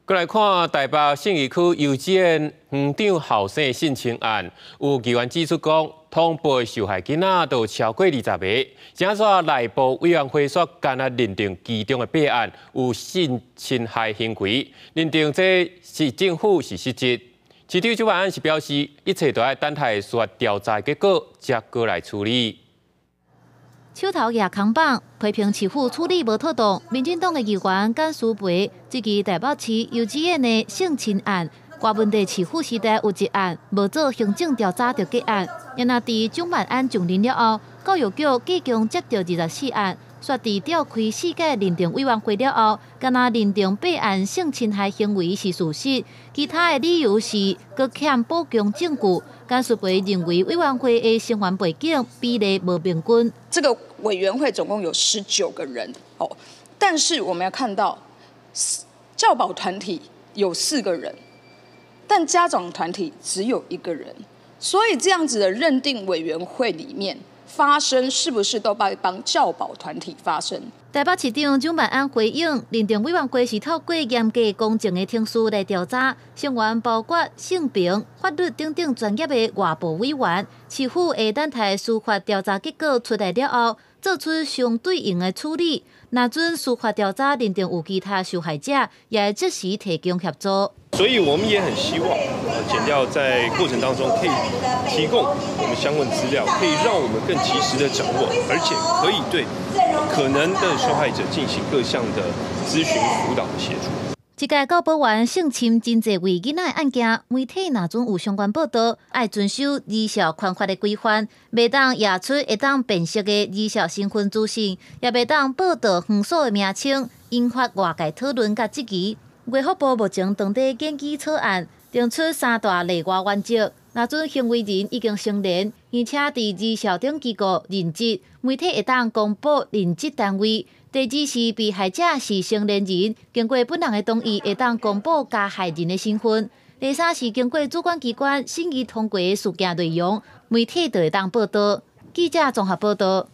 過來看台北信義區幼稚園園長後生性侵案，有議員指出講，通報受害囡仔都超過20個，這煞內部委員會煞干焦認定其中的八案有性侵害行為，認定這市政府是失職。市長蔣萬安是表示，一切都愛等待司法調查結果，才閣來處理。手頭攑扛棒，批評市府處理無妥當。民進黨的議員簡舒培質疑台北市幼稚園的性侵案，掛問題市府時代有一案無做行政調查就結案，然後佇蔣萬安上任了後，教育局計共接著24案，煞佇召開四屆認定委員會了後，干焦認定八案性侵害行為是事實，其他的理由是閣欠補強證據。簡舒培認為委員會的成員背景比例無平均。這個委員會總共有19個人哦，但是我們要看到教保團體有四個人，但家長團體只有一個人，所以這樣子的認定委員會裡面發聲，是不是都幫幫教保團體發聲？台北市長蔣萬安回應，認定委員會是透過嚴格公正的程序來調查，成員包括性平、法律等等專業的外部委員，市府會等待司法調查結果出來了後，做出相對應的處理。若準司法調查認定有其他受害者，也會即時提供協助。所以我們也很希望，檢調在過程當中可以提供我們相關資料，可以讓我們更及時的掌握，而且可以對可能的受害者進行各項的諮詢輔導的協助。這屆教保員性侵真濟位囡仔的案件，媒體若準有相關報道，愛遵守兒少權法的規範，袂當掖出會當辨識的兒少身份資訊，也袂當報道園所的名稱，引發外界討論佮質疑。衛福部目前正佇研擬草案，定出三大例外原則。若準行為人已經成年，而且佇兒少等機構任職，媒體會當公布任職單位。第二是被害者是成年人，經過本人的同意，會當公布加害人的身份。第三是經過主管機關審議通過的事件內容，媒體就會當報道。記者綜合報道。